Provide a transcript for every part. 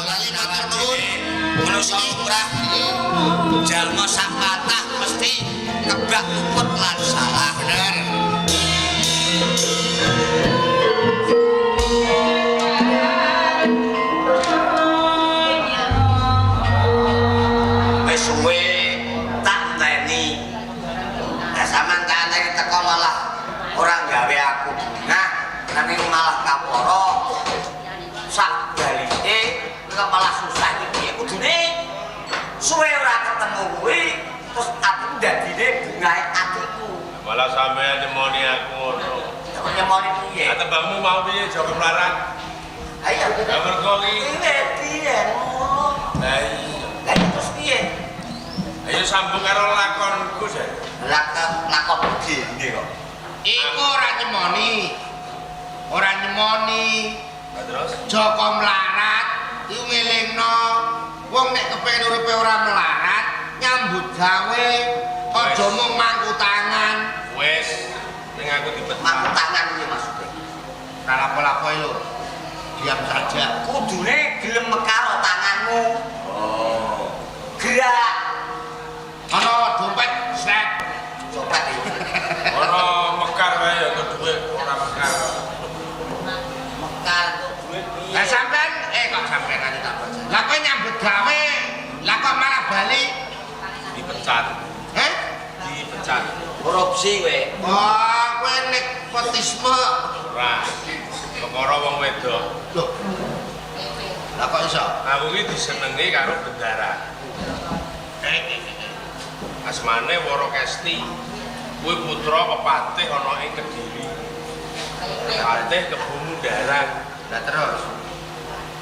Lali matur nuwun. Manusa ora jalma sak patah mesti kebak luput lan salah. Bener. Wis suwe tak enteni. Lah sampean tak enteni teko malah ora gawe aku bungah, nanging malah kapara. Sak balike kok malah susah iki piye kudune suwe ora ketemu kuwi terus atiku dadine bungahe atiku. Malah sampean nyemoni aku ngono. Kok nyemoni piye? Lah tembangmu mau piye Joko Mlarat? Ayo. Lah mergo iki. Piye piye ngono. Lah iya. Lah iya terus piye? Ayo sambung karo lakonku jan. Lakon gene kok. Iku ora nyemoni. Ora nyemoni. Lah terus Joko melarat iku ngelingno wong nek kepengin uripe ora melarat nyambut gawe aja mung mangku tangan. Wis ning aku dipecat. Mangku tangan piye maksudnya? Ora lapo-lapo lho. Diam saja. Kudune gelem mekar tanganmu. Oh. Gerak. Ana dompet set. Copet iki. Ora mekar wae ya untuk dhuwit, ora mekar. Mekar untuk dhuwit piye? Lah sampean kok sampean aja tak baca. Lah kowe nyambut gawe, lah kok malah bali? Dipecat, Heh? dipecat. Korupsi kowe. Wah, kowe nepotisme. Ora. Perkara wong wedok. Loh. Lah kok iso? Aku iki disenengi karo bendara. Asmane Worokesti. Kuwi putra pepatih ana ing Kediri. Patih Kebo Mundaran. Lah terus.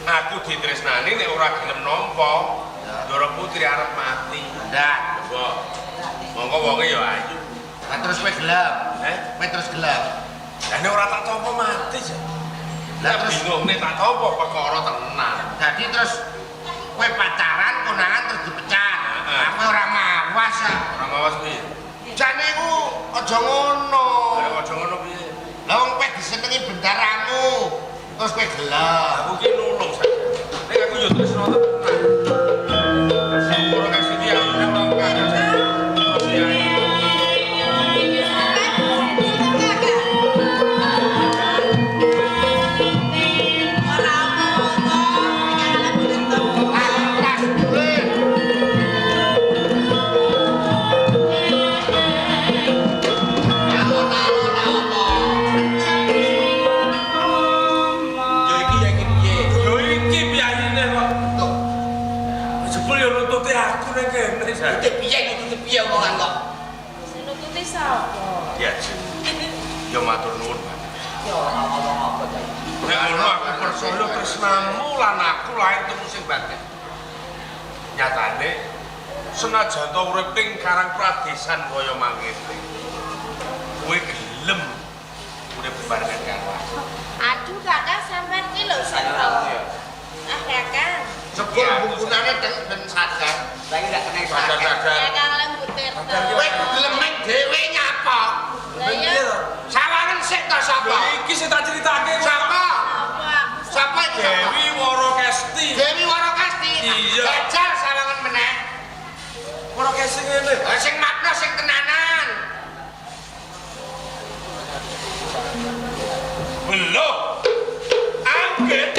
Aku ditresnani nek ora gelem nampa, Ndara Putri arep mati. Ndak. Coba. Mongko wonge ya ayu. Lah terus kowe gelem. Heh? Kowe terus gelem. Lah nek ora tak tampa mati jan. Lah Lah terus bingung nek tak tampa perkara tenan. dadi terus kowe pacaran konangan terus dipecat. Heeh. Aku ora mawas ah. Ora mawas piye? Jane iku aja ngono. Lah aja ngono piye? Lah wong kowe disenengi bendaramu. Terus kowe gelem. Aku ki nulung saja. Nek aku yo tresno tenan. Ora kasih dia aku nek ora kasih. Terus ya. Tas boleh. Yo iki ya iki piye? Yo iki piyayine kok. Tuh, Jebul yo nututi aku ning kene jan. nututi piye nututi piye omongan kok. Sing nututi sapa? Ya, Jin. Yo matur nuwun, Pak. Ya ora ngomong apa ta. Nek ngono aku percaya tresnamu lan aku lahir temu sing batin. Nyatane senajan to urip ing Karang Pradesan kaya mangkene. Kowe gelem urip bebarengan karo aku. Aduh kakak sampean ki lho sing Ya. Ah kakak. Jebul bungkunane teng ben sadar. Saiki ndak kena Sadar-sadar. Kakang lembut tirta. Kowe gelemen dhewe nyapa? Lah ya Sawangen sik to sapa? Lho iki sing tak critakake kok. Sapa? apa aku Sapa iki? Sapa? Dewi Worokesti. Dewi Warokasti. Iya. Jajal sawangen meneh. Worokesti ngene. Lah sing makna sing tenanan. Belum. Angget.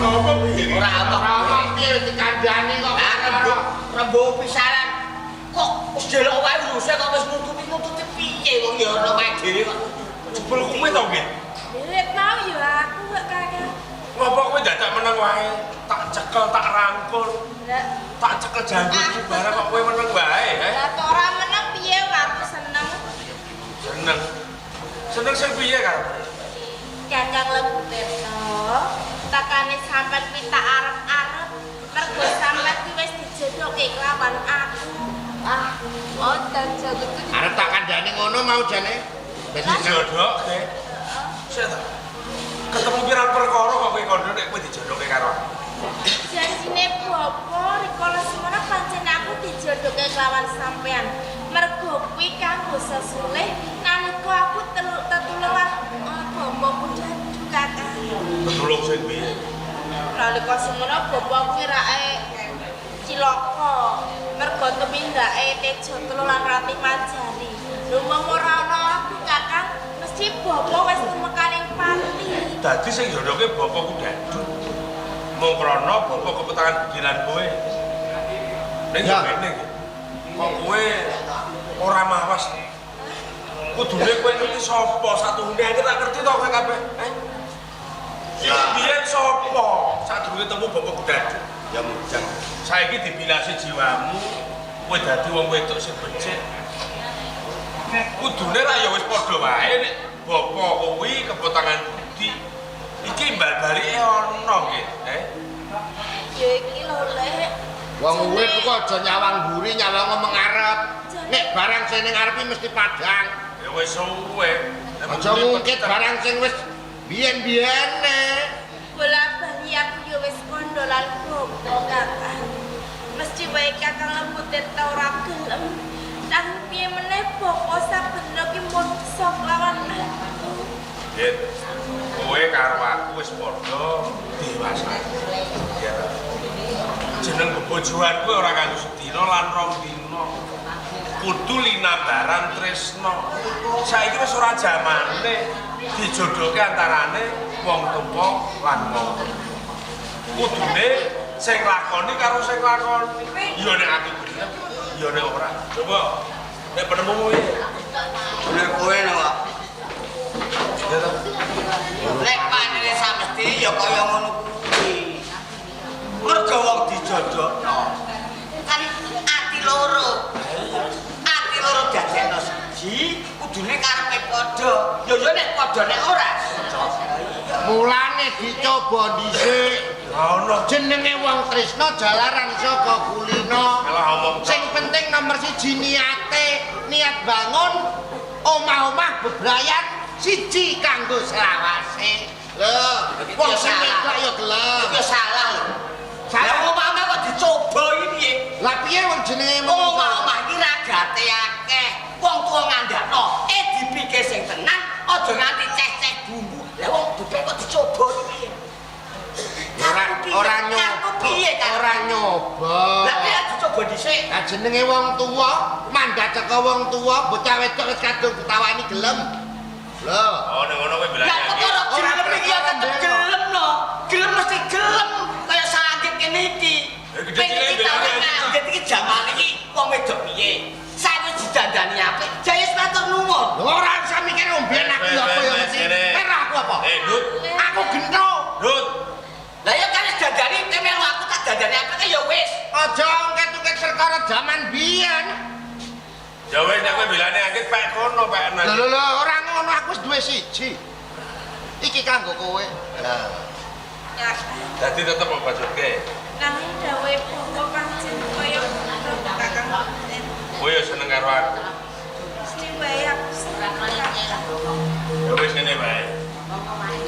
Apa piye? Ora apa. Ora ono piye dikandani kok. Lah rembug rembug pisanan. Kok wis delok wae uruse kok wis nututi-nututi piye wong ya ono wae dhewe kok. Jebul kuwi to nggih. Dhewe mau ya aku kok kakak. Ngopo kowe dadak meneng wae? Tak cekel, tak rangkul, Lah tak cekel janggutku barang kok kowe meneng wae, he? lah kok ora meneng piye wong aku seneng. Seneng. Seneng sing piye karepe? Kakang lembut tirta. Takane sampean kuwi tak arep-arep mergo sampean kuwi wis dijodohke kelawan aku. Ah, oh dan jagutku Arep tak kandhani ngono mau jane. Ben seneng. Dijodohke. Sik ta. Ketemu pirang perkara kok kowe kandha nek kowe dijodohke karo aku. Janjine bapa rikala semono pancen aku dijodohke kelawan sampean. Mergo kuwi kanggo basa sulih nalika aku tetulung lan bapa kudadu Kakang. Tetulung sing piye? Nalika semono bapa kuwi rake cilaka mergo tumindake Tejo Telu lan Rati Majari. Lho umpama ora ana aku Kakang, mesti bapa wis tumekaning pati. Dadi sing jodohke bapa kudadu. Mung krana bapa kepetangan budi lan kowe. Ning yo ngene iki. Kok kowe ora mawas. Kudune kowe ngerti sapa satuhune iki tak ngerti to kowe kabeh. Eh? Sing biyen sapa sadurunge temu bapa kudadu? Ya mujang. Saiki dibilasi jiwamu, kowe dadi wong wedok sing becik. Kudune ra ya wis padha wae nek bapa kuwi kepotangan budi. Iki imbal balike ana nggih, eh? Ya iki lho, Lek. Wong urip iku aja nyawang mburi, nyawang ngomong ngarep. Nek barang sing ning ngarep iki mesti padhang. Ya wis suwe. Aja ngungkit barang sing wis biyen-biyene. Bola-bali aku ya wis kandha lan bapa Kakang. Mesti wae Kakang Lembu Tirta ora gelem. Nanging piye meneh bapa saben ki muksa lawan aku. Yen kowe karo aku wis padha dewasa. Ya ta. Jeneng bebojoan kuwi ora kanggo sedina lan rong dina. Kudu linambaran tresna. Saiki wis ora jamane dijodohke antarane wong tuwa lan wong tuwa. Kudune sing lakoni karo sing lakoni. Ya nek aku gelem, ya nek ora. Coba nek penemumu piye? Bener kowe lho kok. Ya ta. Nek panene samesti ya kaya ngono kuwi. Mergo wong dijodhokno. Kan ati loro. Ati loro dadekno siji, kudune karepe padha. Ya ya nek padha nek ora. Mulane dicoba dhisik. Ora ono. Jenenge wong tresna jalaran saka kulina. Malah omong Sing penting nomor siji niate, niat bangun omah-omah bebrayan siji kanggo selawase. Lho, wong sing wedok ya gelem. Iku salah lho. Salah. Lah omah-omah kok dicoba iki piye? Lah piye wong jenenge Omah-omah iki ragate akeh. Wong tuwa ngandakno, dipikir sing tenan, aja nganti ceh-ceh bumbu. Lah wong bebek kok dicoba iki piye? Ora ora nyoba. Piye kan? Ora nyoba. Lah piye dicoba dhisik? Lah jenenge wong tuwa, mandat teko wong tuwa, bocah wedok wis kadung ditawani gelem. Lho. Oh nek ngono kowe bilang. Lah perkara gelem iki ya tetep gelem no. Gelem mesti gelem kaya sanggit kene iki. Gede cilik Pengen kita bilangnya. ngangget iki jaman iki wong wedok piye? Saiki wis didandani apik. Jaya wis matur nuwun. Lho ora usah mikir wong biyen aku ya apa ya mesti. Merah aku apa? Dut. Aku gento. Dut. Lah ya kan wis dandani kowe melu aku tak dandani apik ya wis. Aja ungket-ungket perkara jaman biyen. Ya wis nek kowe bilane angkit pek kono pek nang. Lho lho lho, ora ngono aku wis duwe siji. Iki kanggo kowe. Lah. Dadi tetep apa joge. Nanging dawuhe bapa pancen kaya ngono Kakang. Kowe ya seneng karo aku. Mesti wae aku seneng Kakang. Ya wis ngene wae.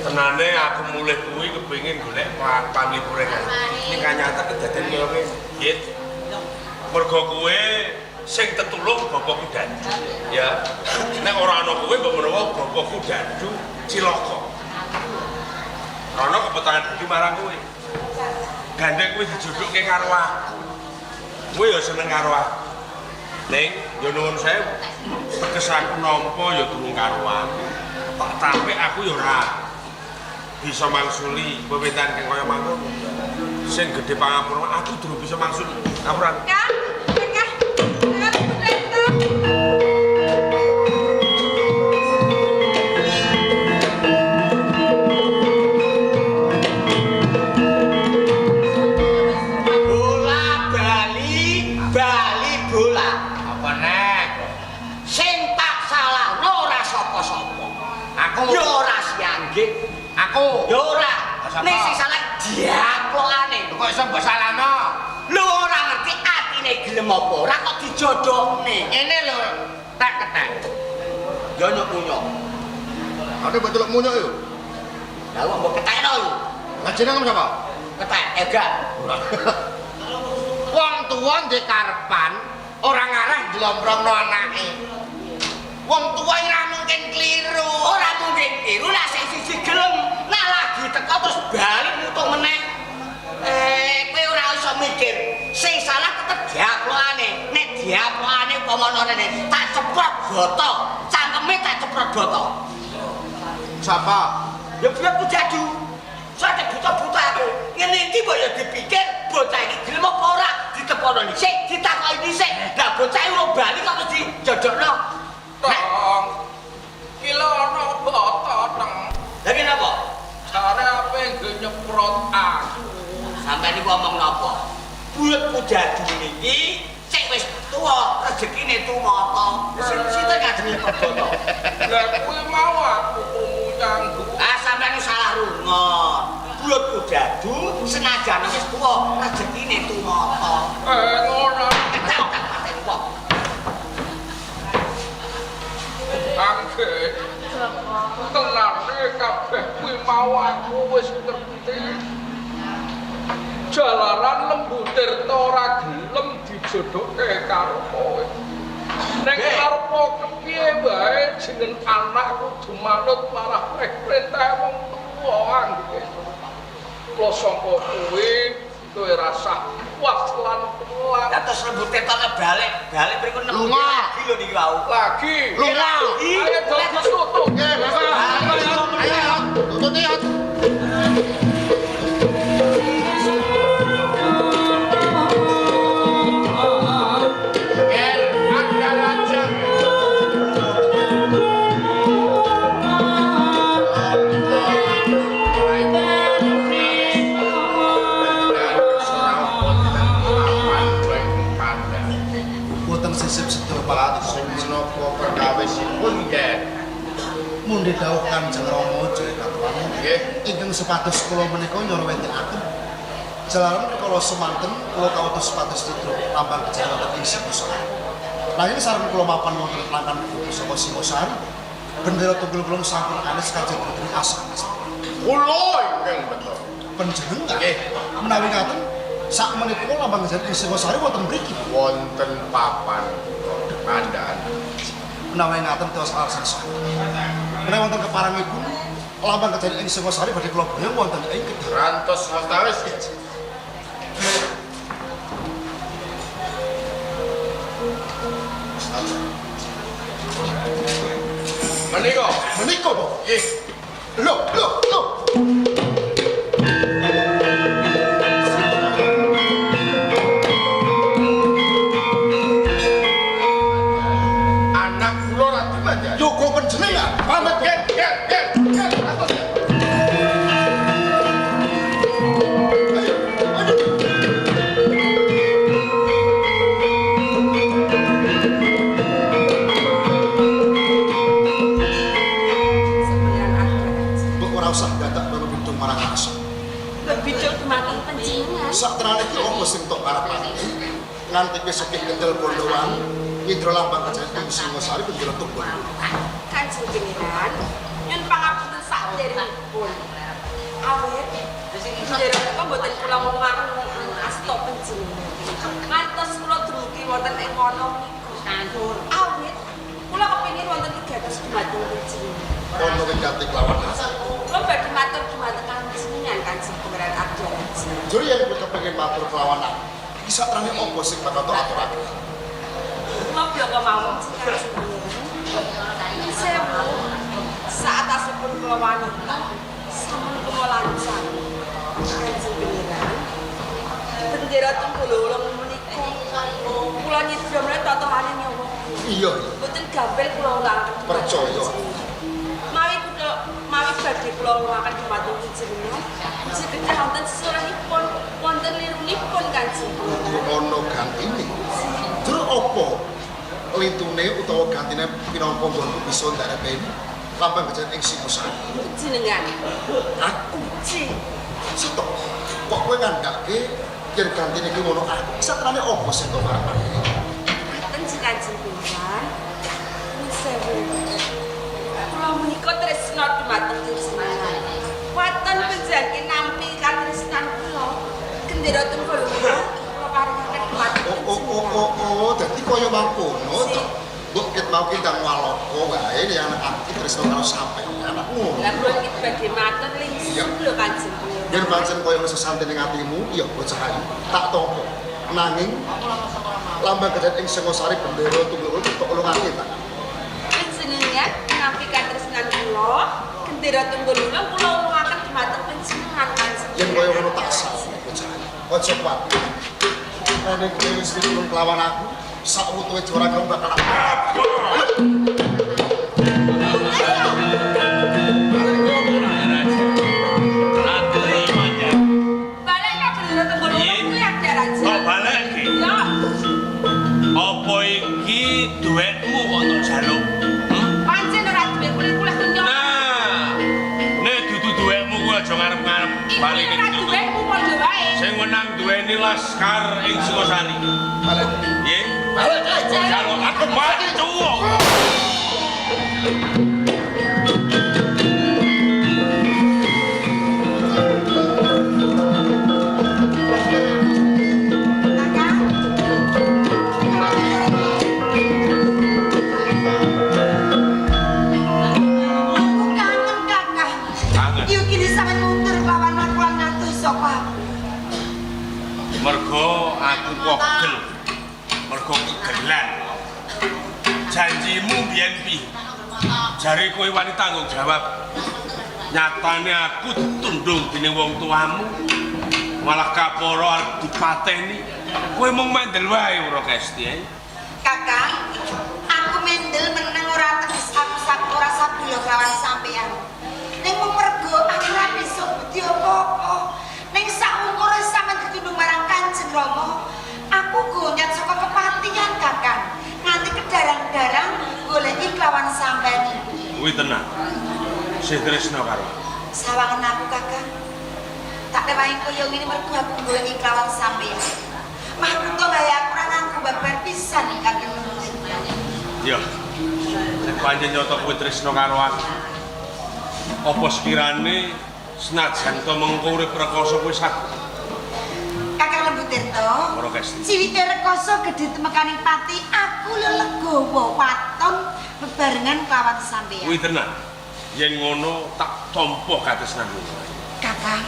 Tenane aku mulih kuwi kepengin golek panglipure kan. Ning kanyata kedaden kaya ngene. Git. Mergo kowe sing tetulung bapakku Dandu. Ya. Nek ora ana kowe mbok menawa bapakku Dandu cilaka. Rono kepetangan budi marang kowe. Gandeng kowe dijodohke karo aku. Kowe ya seneng karo aku. Ning ya nuwun sewu. Teges aku nampa ya durung karuan. Tak tampik aku ya ora bisa mangsuli wewetan kang kaya mangkono. Sing gedhe pangapura aku durung bisa mangsuli. Ngapura. Kang, Kakang, Kakang Tirta. Bola bali, bali bola. Apa nek? Sing tak salahno ora sapa-sapa. Aku Ya ora sianggit, aku. ya ora. Lah, sapa? Ning sing salah diaplokane. Kok iso mbok salahno? Lho ora ngerti atine gelem apa ora kok dijodohne. Ngene lho, tak ketek. Ya nyok munyok. Ate mbok celuk munyuk yo. Lah kok mbok ketekno lho. Lah jenengmu sapa? Ketek gak. Wong tuwa ndek karepan ora ngarah njlomprongno anake. Wong tuwa ora mungkin kliru. Ora mungkin kliru lah sing siji gelem. Nah lagi teko terus bali mutung meneh. Kowe ora iso mikir. Sing salah tetep diaplokane. Nek diaplokane upama ana rene, tak ceprot boto. Cangkeme tak ceprot boto. Sapa? Ya biar jadu. Soale buta-buta aku. Ngene iki mbok ya dipikir bocah iki gelem apa ora ditepono dhisik, ditakoki dhisik. Lah bocah iki urung bali kok mesti jodhokno. Tong. Ki lho ana boto teng. Lah ki napa? Jare ape nggo nyeprot aku. Sampeyan niku omong napa? Buyutku jadu niki cek wis tuwa, rezekine tumata. Sinten kajeng nyepot boto? Lah kuwi mau aku krungu nyanggu. Ah sampeyan salah rungon. Buyutku jadu senajan wis tuwa, rezekine tumata. Ngono. Tak pateni wong. Angge. Tenane kabeh kuwi mau aku wis ngerti. Jalaran Lembu Tirta ora gelem dijodhoke karo kowe. Ning arep kepiye wae jeneng anak kudu manut marang perintah wong tuwa angge. Kula sangka kuwi kowe rasah puas lan pulang. Lah terus Lembu Tirta balik, balik mriku nemu lagi lho niki wau. Lagi. Lunga. Ayo do ditutup. Nggih, Bapak. Ayo, tututi ya. Mundhe dawuh Kanjeng Rama Jayakatwang Nggih. Ingkang supados kula menika nyarwetekaken jalaran kala semanten kula kautus supados cidra lambang kejayan wonten ing Singosari. Nanging sareng kula mapan wonten langkan saka Singosari, bendera tunggul kula sampun anes kajeng dening asal. Kula ingkang beto. Panjenengan Nggih. Menawi ngaten sak menika lambang kejayan ing Singosari wonten mriki wonten papan pandaan. Menawi ngaten tios alasan saha. Menawi wonten keparangipun lambang kejayan ing Singosari badhe kula boyong wonten ing Kediri. Rantos sawetawis. Menika. Menika, Pak. Nggih. Lho, lho, lho. Anak kula ra dimanjani. Yoga panjenengan pamit. Nggih, nggih, nggih, nggih, rantos. Ayo, ayo. Sebenarnya aku aja. Mbok ora usah dadak baru bidung marang rasa. Bidung dumateng panjenengan. Sak tenane iki apa sing tok karepake? Nganti kowe sugih kendel bondowan, nyidra lambang kejayan ing Singosari bendera tunggul. Kanjeng Pangeran, nyun pangapunten sakderengipun. Awit bendera menika mboten kula ngomongaken asta panjenengan. Ngantos kula dumugi wonten ing wana menika. Awit kula kepengin wonten 300 dumateng panjenengan. Ono wigati kelawan aku. Kula badhe matur dumateng panjenengan Kanjeng Pangeran Ardaraja. Jur yen kowe kepengin matur kelawan aku, iki sak terane apa sing bakal tok aturake? Kula bloko mawon Kanjeng Pangeran. Sewu saatasipun kula wanita sampun kula lancar. Kanjeng Pangeran, bendera tunggul wulung menika kula nyidra menawi totohane nyawa. Iya, iya. Mboten gampil kula ulangaken. Percaya. Mawi kula mawi badhe kula ulangaken dumateng panjenengan. Sekedhik wonten sesurahipun, wonten lirunipun Kanjeng Pangeran. Ono gantine. Jur apa lintune utawa gantine pinangka nggonku bisa ndarepeni lambang kejayan ing Singosari? Jenengan. Aku Ci. sitok. Kok kowe ngandhake yen gantine iki ngono aku? Satrane apa sing tok karepake? Ngaten Kanjeng Pangeran. Nuwun sewu. Kula menika tresna dumateng panjenengan. Waton panjenengan nampi katresnan kula. Gendera tunggul kula paringaken dumateng Oh oh oh oh oh, dadi kaya mangkono to. Mbok ket mau ki ndang walaka Apa wae yang aku ki tresno karo sampeyan aku ngono. Lah kula iki badhe matur lingsem lho Kanjeng. Yen pancen koyo ngono sesantene ing atimu, ya bocah ayu, tak tampa. Nanging lambang kejadian ing Singosari bendera tunggul wulung tok ulungake tak. Panjenengan menawi katresnan kula, gendera tunggul wulung kula ulungaken dumateng panjenengan Kanjeng. Yen koyo ngono tak sawu bocah ayu. Aja kuwatir. Nek kowe wis mitulung kelawan aku, sak wutuhe jora kamu bakal aku. Balik ya bendera tunggul wulung kuwi ada raja. Kok balekke? Ya, Apa iki duwekmu kok tok jaluk? pancen ora duwe kulit-kulit kenyok. Nah, nek dudu duwekmu kuwi aja ngarep-ngarep. Iku Balik ora duwekmu padha wae. Sing wenang duweni laskar ing Singosari. Balik. Nggih. Balik. Jaluk aku maju. Kakang. Aku kangen kakak. Kangen. Yuk kini sampean mundur kelawan aku lan ngatur saka aku. Mergo aku kogel. Mergo kegelan. Janjimu biyen piye? Jare kowe wani tanggung jawab. Nyatane aku ditundung dening wong tuamu. Malah kaporo arep dipateni. Kowe mung mendel wae ora Kesti. Eh? Kakang, aku mendel meneng ora teges aku sak ora sabila kelawan sampeyan. Ning mung mergo aku ora bisa budi apa-apa. Ning saungkure sampeyan ditundung marang Kanjeng Rama, aku gonyat saka kepatihan Kakang. Nganti kedarang-darang goleki kelawan sampeyan iki. Kuwi tenan. Sih tresno karo aku. Sawangen aku Kakang. Tak rewangi kaya ngene mergo aku goleki kelawan sampeyan. Mahkota wae aku ora nganggo babar pisan Kakang. Ya. Nek pancen nyata kowe tresno karo aku. Apa sekirane senajan to mengko urip rekoso kowe saged Kakang Lembu Tirta, ora Kesti. ciwite rekoso gedhe temekaning pati, aku lelegowo waton bebarengan kelawan sampeyan. Kuwi tenan. Yen ngono tak tampa katresnanmu. Kakang,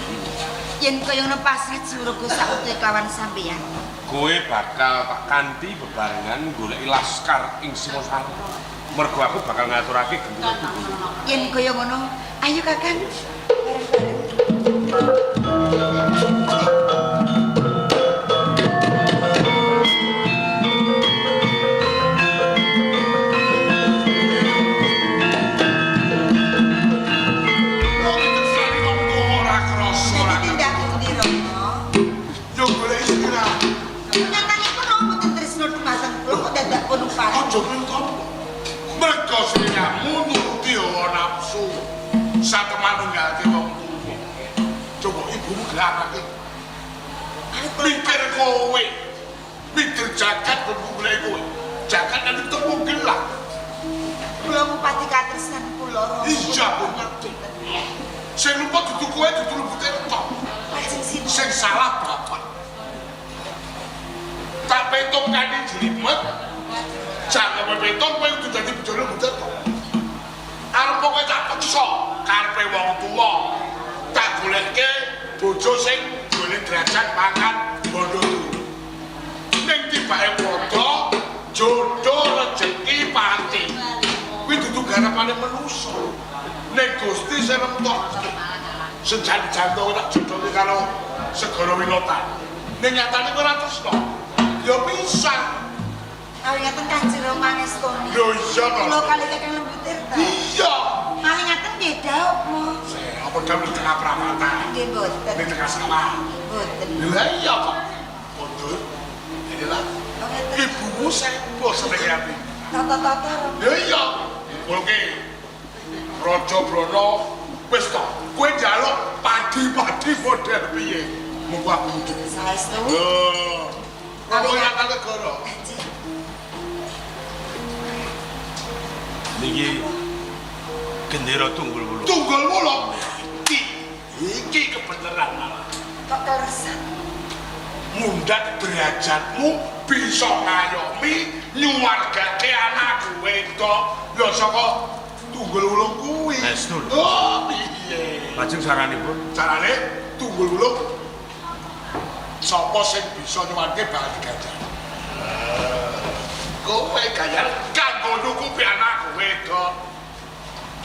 yen kaya ngono pasrah juraga sautuhe kelawan sampeyan. Kowe bakal tak kanthi bebarengan goleki laskar ing Singosari. Mergo aku bakal ngaturake gendera tunggul. Yen kaya ngono, ayo Kakang, bareng-bareng. Wong tresnane wong tuwa ora krasa Dadi tindak pundi Rama? Yo goleki sira. Nyatane kono mboten tresno dumateng kula kok dadak kono pareng. Aja mengko. Mergo sliramu nuruti hawa nafsu. Satemanunggalke wong tuwa. Coba ibumu gelarake. Mikir kowe. Mikir jagat ben goleki kowe. Jagat nanti temu gelang. Kula ngupati katresnan kula Rama. Iya, aku ngerti. Sing lupa dudu kowe dudu lembute tok. Lajeng sinten? Sing salah bapak. Tak petung kanthi jlimet. Jangan petung kowe kudu dadi bojone lembute tok. Arep kowe tak peksa karepe wong tuwa. Tak goleke bojo sing duweni derajat pangkat bondo turu. Ning tibake padha jodoh rejeki pati. Kuwi dudu garapane manusa. Ning Gusti sing nemtokke. Sejan-jan tak jodohke karo Segara Wilotan. Ning nyatane kowe ora tresno. Ya pisan. Awit ngaten Kanjeng Rama mangestoni. Lho iya to. Kula kali Kakang Lembu Tirta. Iya. Malih ngaten nggih dhawuh. Apa dhawuh di tengah perapatan? Nggih mboten. Di tengah sawah. Mboten. Lha iya kok. Mundur. Inilah Oh ngeten. ibumu sebo senenge ati. Tata-tata Rama. Lha iya. Oke. Raja Brana wis to. Kowe njaluk padi-padi model piye? Monggo aku wujud. Saestu. Lho. Apa nyata negara? Niki gendera tunggul wulung. Tunggul wulung. Iki iki kebeneran malah. Kok keleresan? Mundhak derajatmu bisa ngayomi nyuwargake anak kowe. wedok ya saka Tunggul Wulung kuwi. Estu. Oh, piye? Lajeng saranipun Carane Tunggul Wulung sapa sing bisa nyuwanke bakal diganjar. Kowe ganjar kanggo nukupi anakku wedok.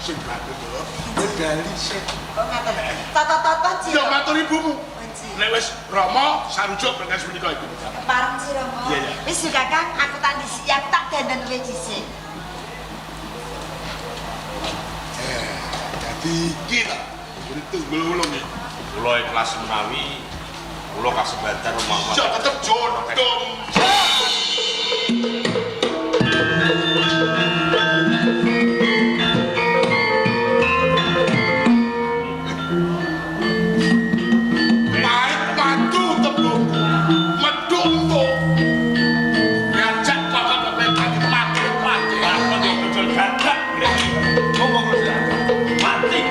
Sing bagus lho. Medali sik. Oh ngaten. Tata-tata Ji. Ya matur ibumu. Ji. Nek wis Rama sarujuk berkas menika ibu. Pareng si Romo. Iya, iya. Wis yo Kakang, aku tak disiap tak dandan luwih dhisik. Dadi iki ta. Tunggul Wulung iki. Kula ikhlas menawi kula kasebatan omah. Ya tetep jodoh. Pahit madu tembungku, medhuk entuk. Ngajak bapak-bapak tadi mati-mati. Aku dicocol gagak. Ngomong mati.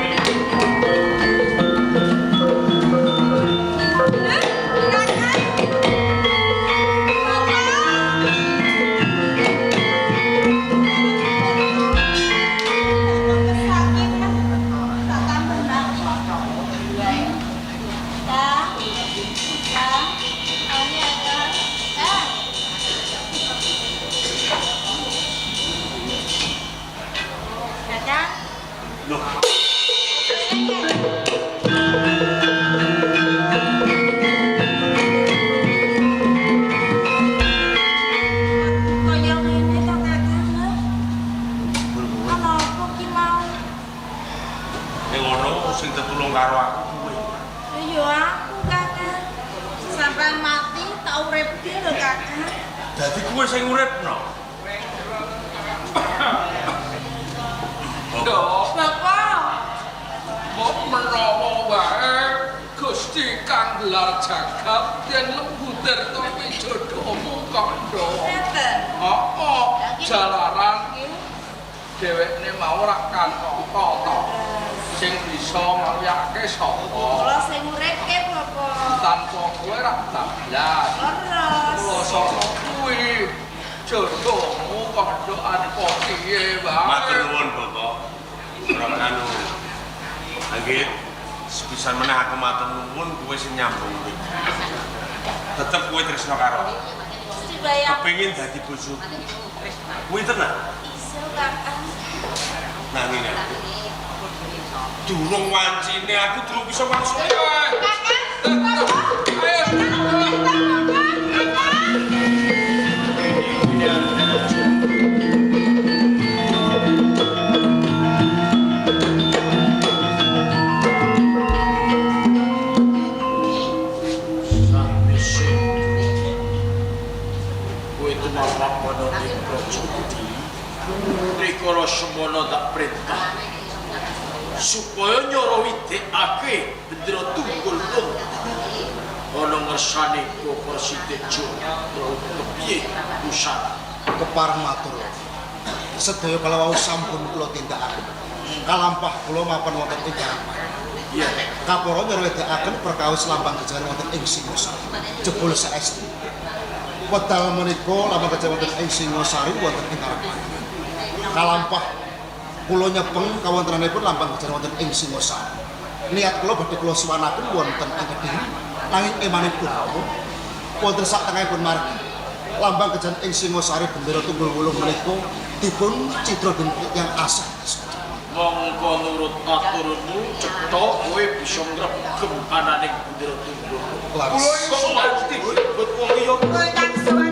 Loh, Kaya ngene to Kakang. Ana apa ki mau? Ning ngono sing tetulung karo aku kuwe. Ya aku Kakang. Sampai mati tak uripke lho Kakang. Dadi kuwe sing uripno. Ndok, Bapak, mbok menawa wae Gusti kang gelar jagat yen Lembu Tirta kuwi jodohmu kandha. ngeten. Heeh, jalaran dhewekne mau ora kantata to. Sing bisa ngliyake sapa? Kula sing uripke Bapak. Tanpa kowe ra bablas. Leres. Kula saka kuwi jodohmu kandha arepa piye wae. Matur nuwun, Bapak. Ora anu. Anggit sepisan meneh aku matur nuwun kowe sing nyambung urip. Tetep kowe tresno karo aku. Mesti bayang Kepengin dadi bojoku. Kuwi tenan. iso Kakang. Nanging aku durung wancine aku durung bisa langsung. Kakang, Bapak. Ayo. Kakang, Kakang. Sakwise kowe tumapak ana ing Praja Kediri, rikala semono tak perintah supaya nyoro widekake bendera Tunggul Wulung ana ngersane Bapak Sitejo kepiye pusat. Kepareng matur. Sedaya kalawau sampun kula tindakaken. Kalampah kula mapan wonten ing Karangpayung. Iya. Kapara nyerwedakaken perkawis lambang kejaran wonten ing Singosari. Jebul saestu. Wedal menika lambang kejaran wonten ing Singosari wonten ing Karangpayung. Kalampah kula nyepeng kawontenanipun lambang kejaran wonten ing Singosari. Niat kula badhe kula suwanaken wonten ing Kediri, nanging emanipun wonten sak tengahipun margi lambang kejaran ing Singosari bendera Tunggul Wulung menika dipun cidra dening tiyang asah. Mongko nurut aturmu cetha kowe bisa ngregem ananing bendera Tunggul Wulung. Laras. Kok mesti ribut wong liya? Kowe kang sowan.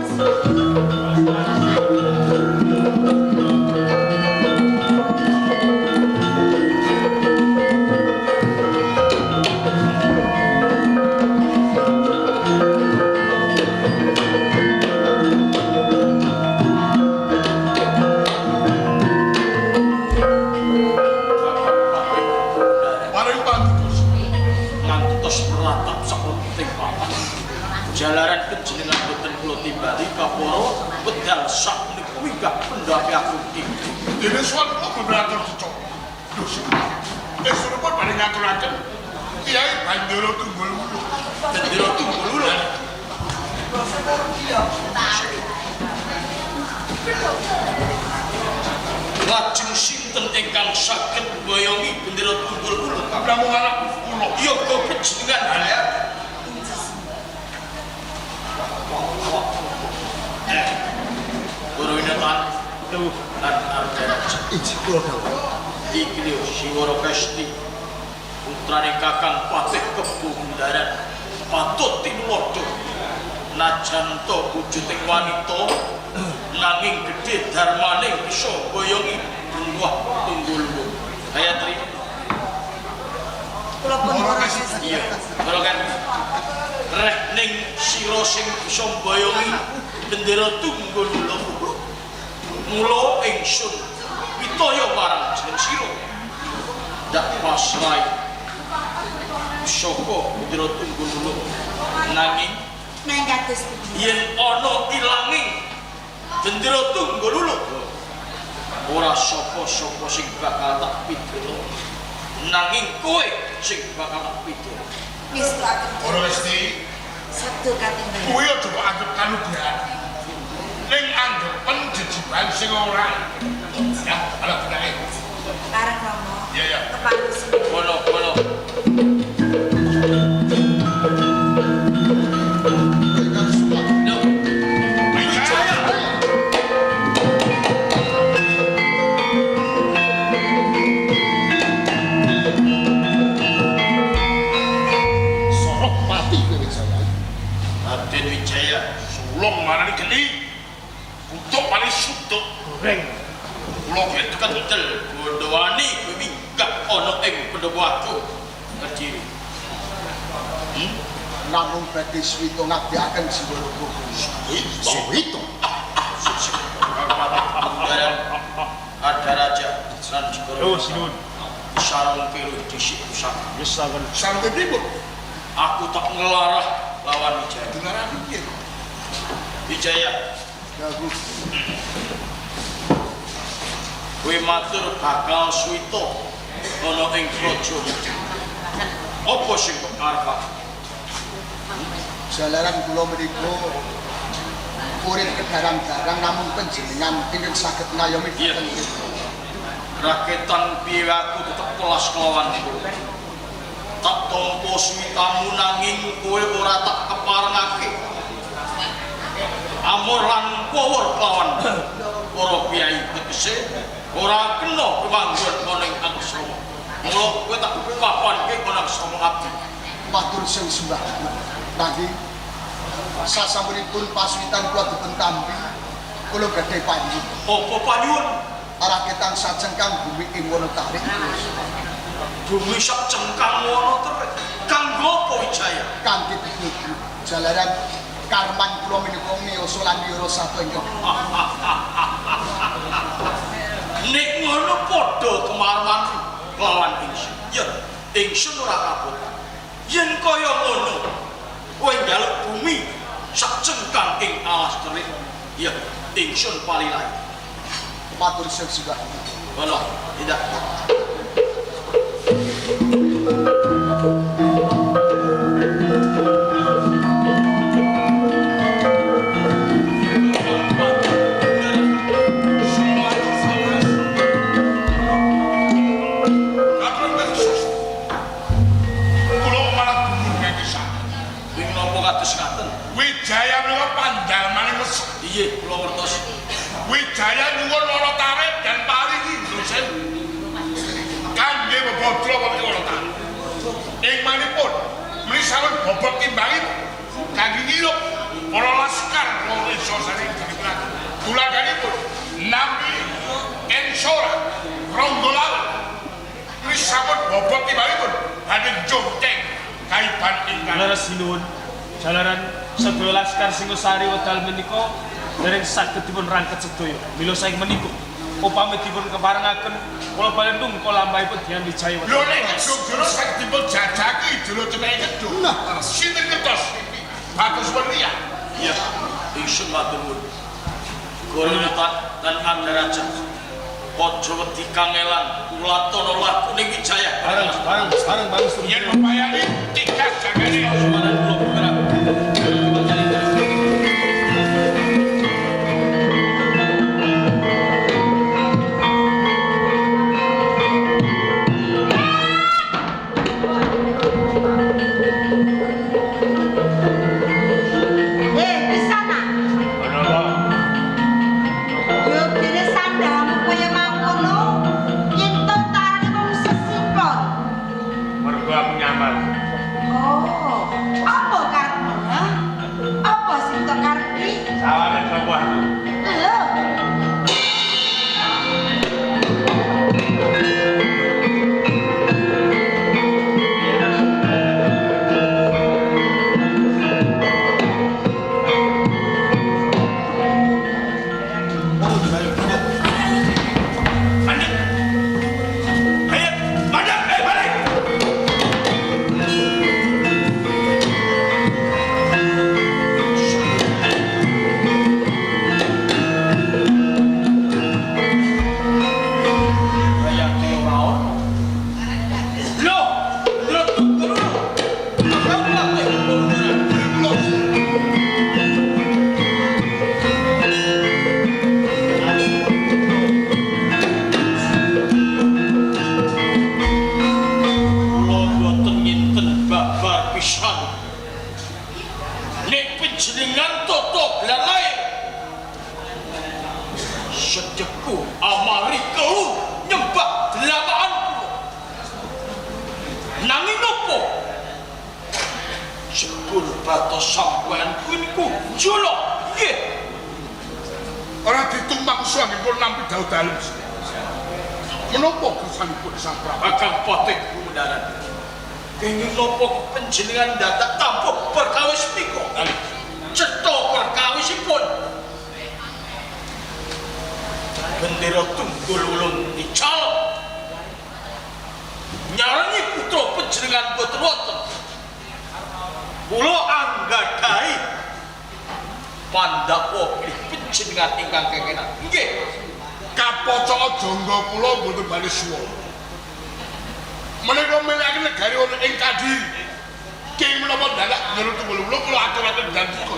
Paring paduka. Ngantos meratap saklebeting papan. Jalaran panjenengan boten kula timbali kapara wedal sak menika minggah pendhape aku iki. Dene suwan kula bener cocok. Lho sing pun badhe ngaturaken Kiai Bandara Tunggul Wulung. Bendera Tunggul Wulung. Lajeng sinten ingkang saged mboyongi bendera tunggul wulung? Namung anak kula. Yoga panjenengan ya. Guru Winatan lan Ardaraja. Injih kula dawuh. Iki lho Siwara Kesti putrane Kakang Patih Kebo Mundaran patut tinuladha najan ta wujuding wanita nanging gedhe darmane bisa boyongi bendera tunggul wulung. Gayatri Kula pun para kesti. Iya, kalau kan reh ning sira sing bisa mboyongi bendera tunggul wulung. Mula ingsun pitaya marang jeneng sira. Ndak pasrahi saka bendera tunggul wulung. Nanging Nang kados pundi? yen ana ilanging bendera tunggul wulung, ora sapa-sapa sing bakal tak pidana. Nanging kowe sing bakal tak pidana. Ngestuaken Para Kesti, sabda katimbalan. kuwi aja kok anggep kanugrahan. Ning anggepen jejiban sing ora. Ya, ala benake. Bareng Rama. Iya, iya. Kepanggih sinten? Kono, kono. Ingkang suwun. Lho, Wijaya. Sorok mati kowe Wijaya. Raden Wijaya, Sulung marani geni. Kutuk paling sutuk. goreng. Kula kentel Gondowani kowe minggah ana ing Pandhawa Agung Kediri. Namung badhe swita ngabdiaken jiwa raga kula. Swita. Mundaran Ardaraja lan Segara. Oh, sinuwun. Sarung pilu dhisik pusaka. Wis sawen. Sarunge pripun? Aku tak ngelarah lawan Wijaya. Dilarani piye? Wijaya, Dawuh. kowe matur bakal swita ana ing praja. Apa sing kok karepake? Jalaran kula menika urip kedarang-darang namung panjenengan ingkang saged ngayomi Iya. dhateng kita. Raketan piye aku tetep kelas kelawan kowe. Tak tampa switamu nanging kowe ora tak keparengake. Amor lan pawor kelawan para piyai tegese ora kena pemanggon ana ing asrama. Mula kowe tak papanke ana asrama abdi. Matur sing sembah. Nanging sasampunipun paswitan kula dipun tampi, kula gadhah panji. Apa panyuwun? Raketan sacengkang bumi ing Wonotarik Bumi sak cengkang wono terik. Kanggo apa Wijaya? kangge dituju jalaran karman kula menika miyasa lan wira satu ingkang Nek ngono padha kemarwan lawan ingsun. Ya, ingsun ora kabotan. Yen kaya ngono, kowe njaluk bumi sak cengkang ing alas terik. Ya, ingsun palilahi. matur sing sembah. Ngono, tidak. Katon khusus. Kula malah gumun nganti sak. Ing napa kados ngaten? Wijaya menika pandalmane wes. Iya, kula ngertos. Wijaya nyuwun wana tarik dan paringi dosen. Kangge bebodro wonten wana tarik. Ing manipun meni sampun bobot timbangi kangge ngirup para laskar wong desa saking Jatipraja. Tuladanipun nampi Ensora Ronggolawe. Meni sampun bobot timbangipun badhe jongkeng kaiban ingkang Leres sinuwun. Jalaran sedaya laskar Singosari wekdal menika dereng saged dipun rangket sedaya. Mila saking menika upami dipun keparengaken kula balen nungka lampahipun Dian Wijaya. Lho nek gedung jero saged dipun jajaki jero cemeke gedung. Nah, Sinten ngertos? Bagus Welia. Iya, ingsun matur nuwun. Guru lan Ardaraja. Aja wedi kangelan, ulatana lakune Wijaya. Bareng bareng bareng bareng. Yen pepayane tiga jagane. Sumanan kula putra. Dados sampeyan kuwi niku njolok nggih. Ora ditumangsa anggenipun nampi dawuh dalem. Menapa kersanipun Sang Prabu? Kakang Patih Gumendaran. Kenging napa panjenengan dadak tampuh perkawis menika? Cetha perkawisipun. Bendera Tunggul Wulung ical. Nyarengi putra panjenengan boten wonten. Kula anggadhahi pandhawa pilih panjenengan ingkang kekenan. Nggih. Kapocoka jangga kula mboten bali suwa. Menika milihake negari wonten ing Kadiri. Kenging menapa dadak Bendera Tunggul Wulung kula aturaken dandika.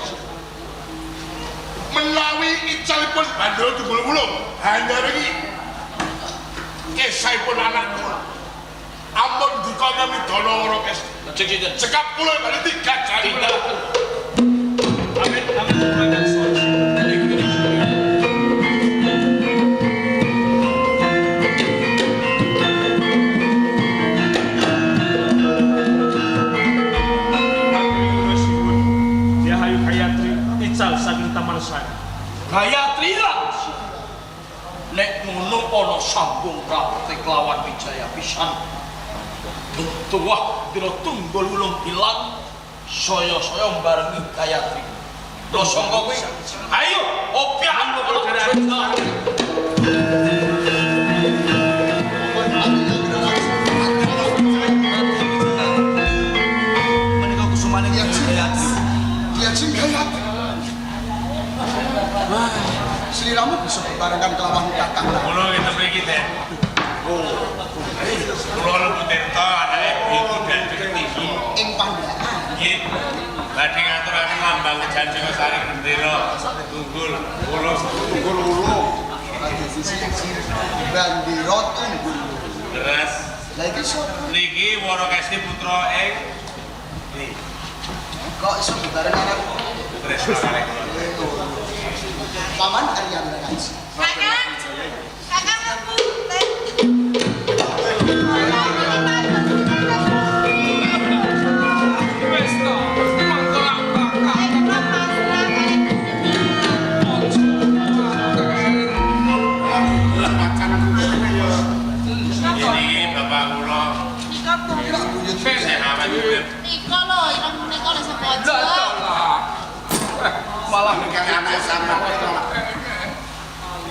Menawi icalipun Bendera Tunggul Wulung hanyarengi kesahipun anak kula. Ampun dikon midana wara kesti. Cekap kula bali 3 jari. Amin amin. Hayu Gayatri ical saking Taman Sari. Gayatri ilang. Nek ngono ana sambung rapete kelawan Wijaya pisan. Bentuwah Bendera Tunggul Wulung ilang saya-saya mbarengi Gayatri. Lho sangka kuwi ayo opyahan kula. Menika kusumane Gayatri. Diajeng Gayatri. Wah, sliramu bisa bebarengan kelawan kakang. Kula ngeten mriki, Den. Kula Lembu Tirta anake Biku dan Tinggi. Ing pandhakan. Nggih. Badhe ngaturaken lambang kejan Singosari bendera Tunggul Wulung. Tunggul Wulung. Bendera Tunggul. Leres. Lah iki sapa? Niki Warakesti putra ing niki. Kok iso bebarengan karo Tresna kalih. Paman Arya Wiraraja. Kakang. Kakang Lembu. Wis to, mangko lak kakak. Niki bapak kula. Nika Sehat urip. Nika lho, ireng menika lho sapa aja. Malah kang anak sampeyan.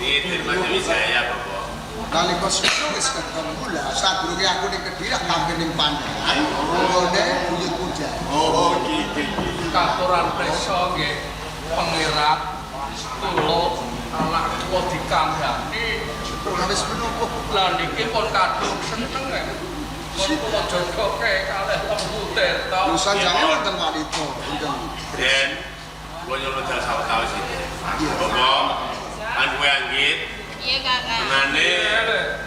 Iki Dirmaja Wijaya, Bapak. Nalika susu wis ketemu lah sadurunge aku ning Kediri mampir ning Pandaan nggone buyut puja. Oh, nggih nggih. Katuran prisa nggih pangeran kula anak kula dikandhani. Ora wis menapa. Lah niki pun kadung seneng e. Pun kula jodohke kalih Lembu Tirta. Lho sanjange wonten wanita ingkang Den, kula nyuwun dal sawetawis iki. Bapak, lan kowe Anggit. Iya, Kakak. Menane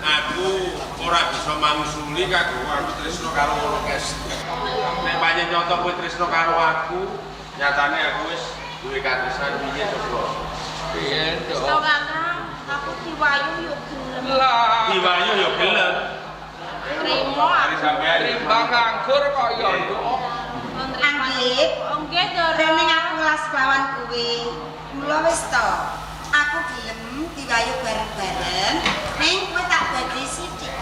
aku ora bisa mangsuli kanggo aku tresno karo Warakesti. Nek pancen nyata kowe tresno karo aku, nyatane aku wis duwe katresnan piye coba. Piye, Wis to, Kakang, aku diwayu yo gelem. Lah, Diwayu yo gelem. Trimo Mari aku. sampean. timbang nganggur kok ya nduk. Anggit, Nggih, Dara. Rene aku ngelas kelawan kowe. Mula wis to. Aku gelem diwayu bareng-bareng, ning kowe tak bagi sithik.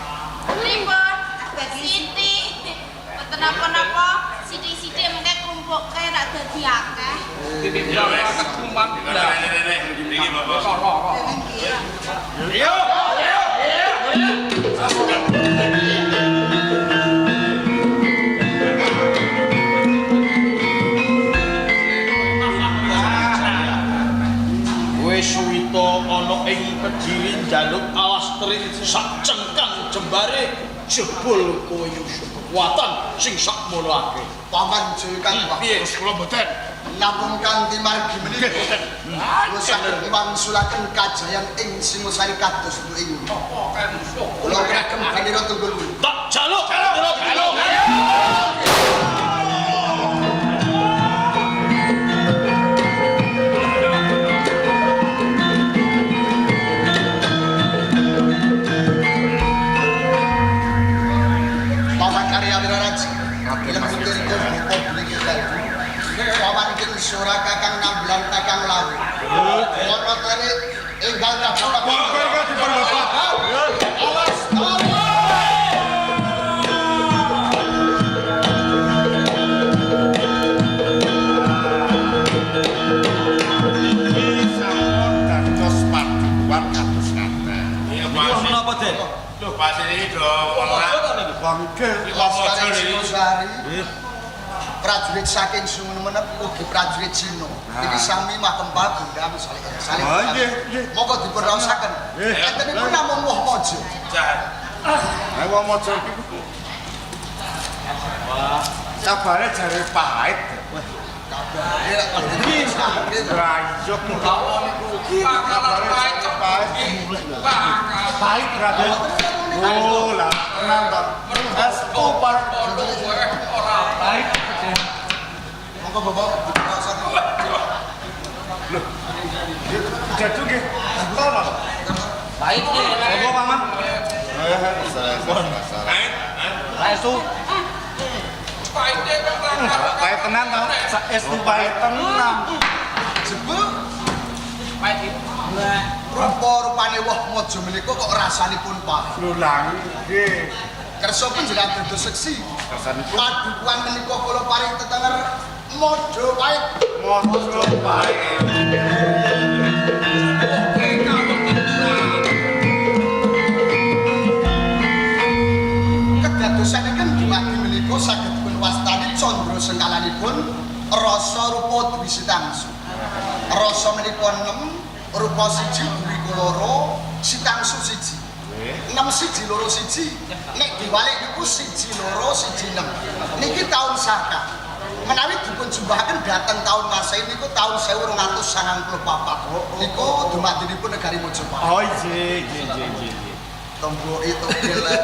Pripun? Tak bagi Sithik. Mboten napa-napa, sithik-sithik mengke klumpukke rak dadi akeh. Ya wis. Keguman. Rene rene iki Bapak. Nggih. Yo, yo, yo. Kowe suwita ana ing Kediri njaluk alas teri sak cengkang jembare jebul kowe nyusul kekuatan sing sakmono akeh. Paman Jaya Kang Piye? Terus kula mboten. Namung kanthi margi menika kula saged mangsulaken kajayan ing Singosari kados ing. Kula kagem Bendera Tunggul Wulung. Tak jaluk. Jaluk. Paman Arya Wiraraja. Lembu Tirta Bapak Bli Paman Tinggal bapak. Monggo dipun bapak. Awas. Iki sampun dados padukuhan kados ngaten. Iya, menapa, Den? Lho, pas iki do welak. Wangke laskar Singosari. Prajurit saking Sumenep ugi prajurit Cina. Iki sami makempal gundam salih. Oh, nggih, nggih. Monggo dipun raosaken. Entenipun namung woh mojo. Jahat. Ah, woh mojo iku. Wah, kabare jare pahit. Wah, kabare lek sakit. Rayuk niku bakalan pahit. Pahit Raden. Oh, lah tenang to. Estu padha ora pahit. Monggo Bapak diraosaken. Lho. Jadu nggih. Tolong. Pahit nggih. Monggo Paman. Saestu. Pahite kok pahit tenan to. Saestu pahit tenan. Jebul pahit. Rupa-rupane woh mojo menika kok rasanipun pahit. Lho lha nggih. Kersa panjenengan dados seksi. Kersanipun padukuhan menika kula paring tetenger mojo pahit. Mojo pahit. Kedadosan ingkang dumadi menika saged dipun wastani candra sengkalanipun rasa rupa dwi sitangsu. Rasa menika 6, rupa 1 dwika 2, sitangsu 1. 6 1 2 1. Nek diwalik niku 1 2 1 6. Niki taun Saka. Menawi dipun jumbahaken dhateng taun Masehi niku taun 1294. Niku dumadinipun negari Majapahit. Oh nggih nggih nggih nggih. Tombo itu gila.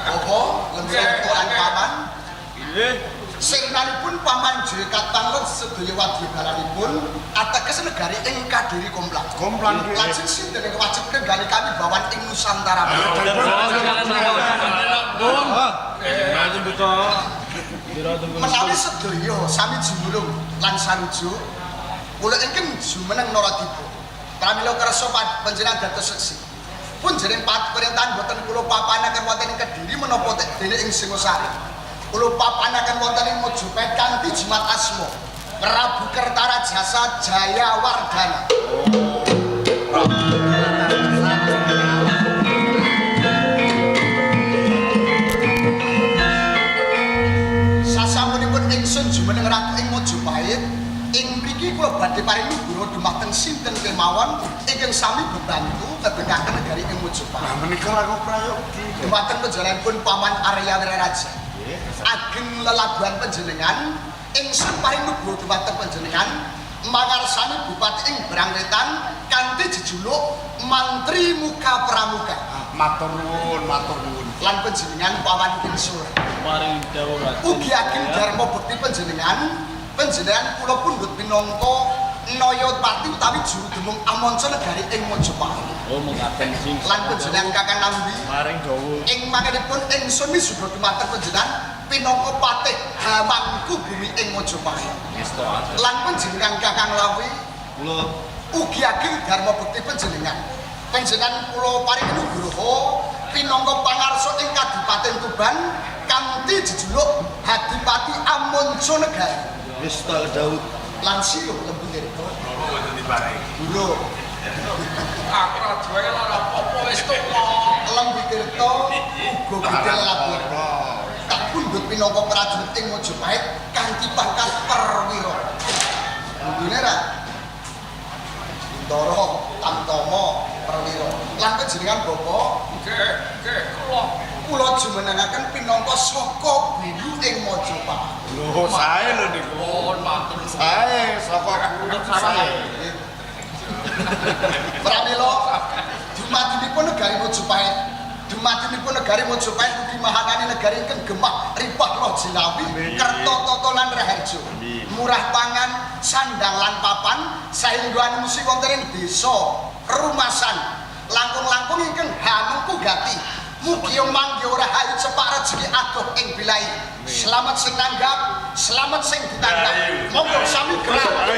Apa lembut tuan paman? Nggih. Sirnanipun paman Jaya Katang sedaya wadyabalanipun ateges negari ing Kadiri Komplang. Komplang. Lajeng sinten ingkang wajib nenggali kami bawan ing Nusantara. Menawi sedaya sami jumulung lan sarujuk kula ingkang jumeneng Naradipa. Pramila kersa panjenengan dados seksi. Pun jering perintahan boten kula papanaken wonten ing Kediri menapa dene ing Singosari. Kula papanaken wonten ing Mojopahit kanthi jimat asma Prabu Kertarajasa Jayawardana. Sasampunipun ingsun jumeneng ratu ing Mojopahit, ing mriki kula badhe paring nugroho dumateng sinten kemawon ingkang sami bebantu ngedegaken negari ing Mojopahit. Lah menika laku prayogi dumateng panjenenganipun Paman Arya Wiraraja. Ageng lelabuhan panjenengan ingsun paring nugroho dumateng panjenengan mangarsani bupati ing Brangwetan kanthi jejuluk Mantri Muka Pramuka. Matur nuwun, matur nuwun. Lan panjenengan Paman Kinsur. Paring dawuh. Ugi ageng dharma bekti panjenengan, panjenengan kula pundhut minangka Nayapati utawi juru demung amanca negari ing Majapahit. Oh mekaten sing. Lan panjenengan Kakang Nambi paring dawuh. Ing mangenipun ingsun misuda dumateng panjenengan pinangka patih hamangku bumi ing Majapahit. Lan panjenengan Kakang Lawi kula ugi ageng dharma bekti panjenengan. Panjenengan kula paring nugroho pinangka pangarsa ing Kadipaten Tuban kanthi jejuluk Hadipati Amonco Negari. Wis tak dawuh. Lan siyo lembu tirta. Mboten diparingi. Durung. Aku ora duwe ora apa-apa wis tuwa. Lembu tirta uga gedhe lelabur. Tak pundhut pinangka prajurit ing Majapahit kanthi pangkat perwira. Lembune ra Bintara Tamtama perwira. Lan panjenengan Bapak nggih, nggih kula kula jumenengaken pinangka saka guru ing Majapahit. Lho, sae lho niku. Nuwun matur. Sae saka guru sae. Pramila dumadinipun negari Majapahit. Dumadinipun negari Majapahit ugi mahanani negari ingkang gemah ripah loh jinawi, kerta tata lan raharja. Murah pangan, sandang lan papan, saengga anusi wonten ing desa, rumasan, langkung-langkung ingkang hamengku gati. Mugi manggi ora hayu cepak rejeki adoh ing bilai. Selamat sing nanggap, selamat sing ditanggap. Monggo sami gerak.